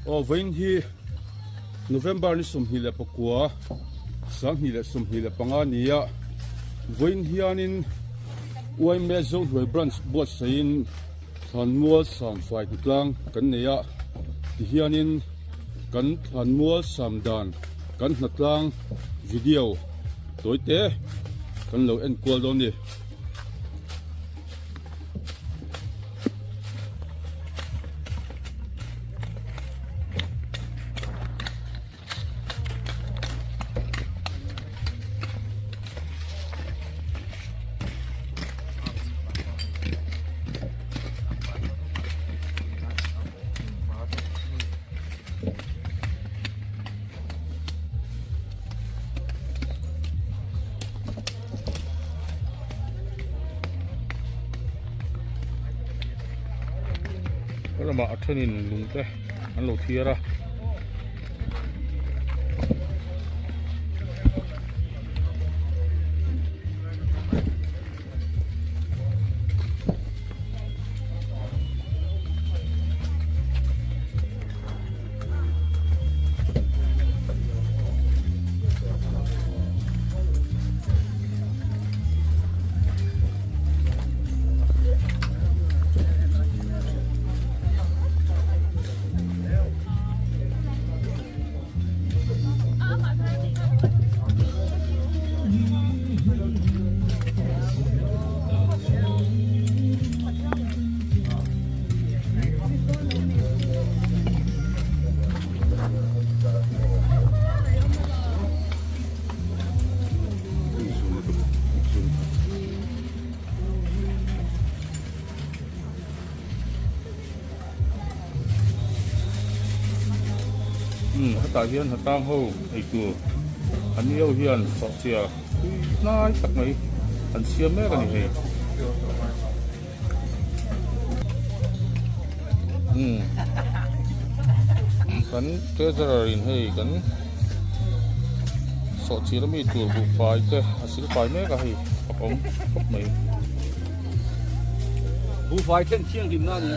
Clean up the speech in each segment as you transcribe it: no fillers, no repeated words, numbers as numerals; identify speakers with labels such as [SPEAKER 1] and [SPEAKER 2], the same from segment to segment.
[SPEAKER 1] Aw vawiin hi November ni 29 2025 ni a, vawiin hianin YMA Zohnuai Branch buatsaihin Thlanmual Samfai hnutlang kan nei a, tihianin kan Thlanmual Sam dan kan hnatlang video tawite kan lo enkual dawn a ni.
[SPEAKER 2] Lamah a thenin lung te an lo thiar a. Umm hetah hian hnatang ho eitur an ni ho hian sawhchia tui hnai tak mai an siam mek a ni hei. Umm kan treasurer in hei kan sawhchir ami tur buhfai te a silfai mek a hei a awm khawp mai.
[SPEAKER 1] Buhfai thlen thianghlim na a ni.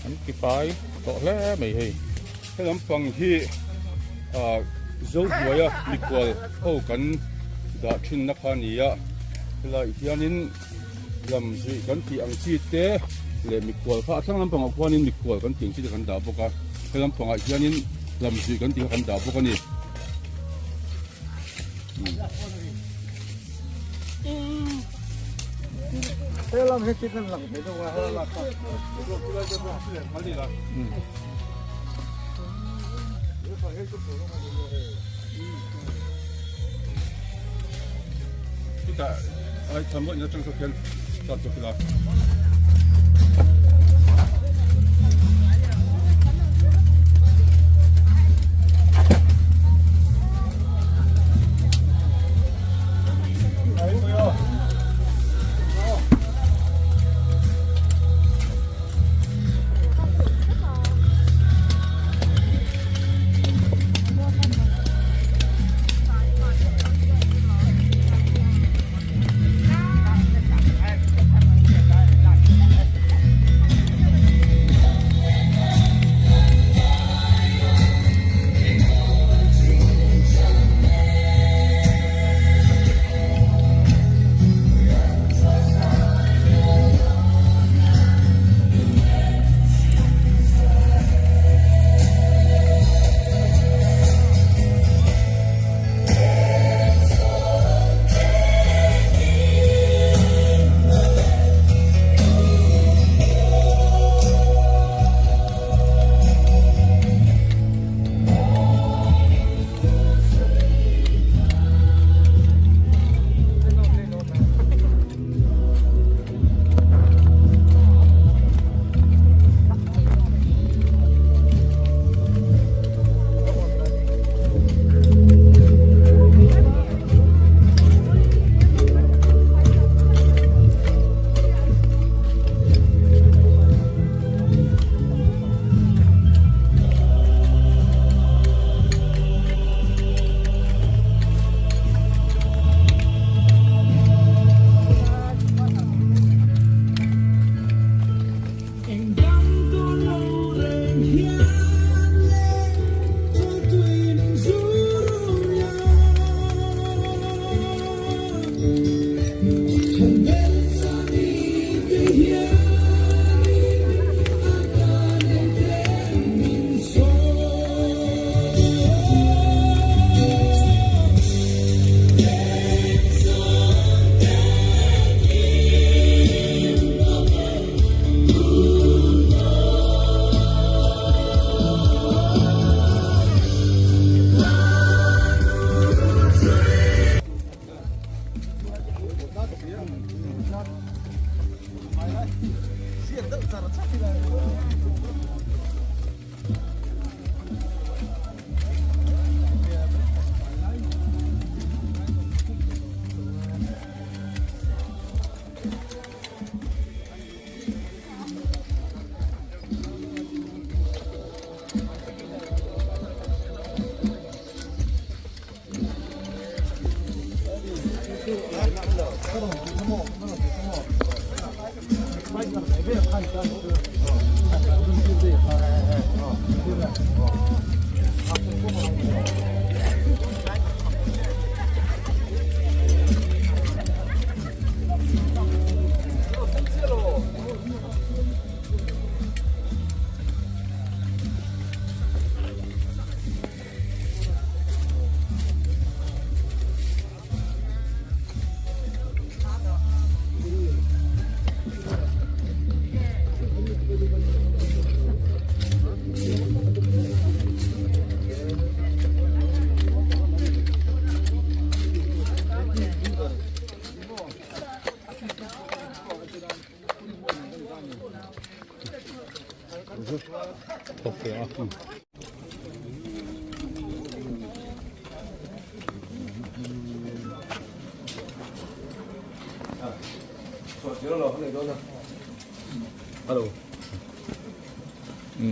[SPEAKER 2] An ti fai tawh hle mai hei.
[SPEAKER 1] He lampang hi ah Zohnuaia mikhual ho kan dah thinna kha a ni a, helaiah hianin lam zuih kan tih ang chi te leh mikhual kha a thlang lampangah khuanin mikhual kan tih ang chi te kan dah bawk a, he lampangah hianin lam zuih kan tih kha kan dah bawk a ni.
[SPEAKER 2] thawk ve a.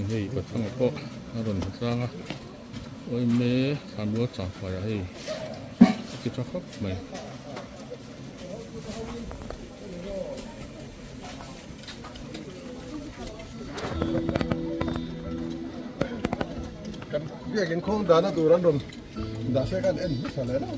[SPEAKER 2] Hei pathanga pawh a rawn ha tlang a awime thlanmual changfaiah hei a ti tha khawp mai.
[SPEAKER 3] Kan biakin khawng dana tur an rawn dah se khan en hmasa leh lo.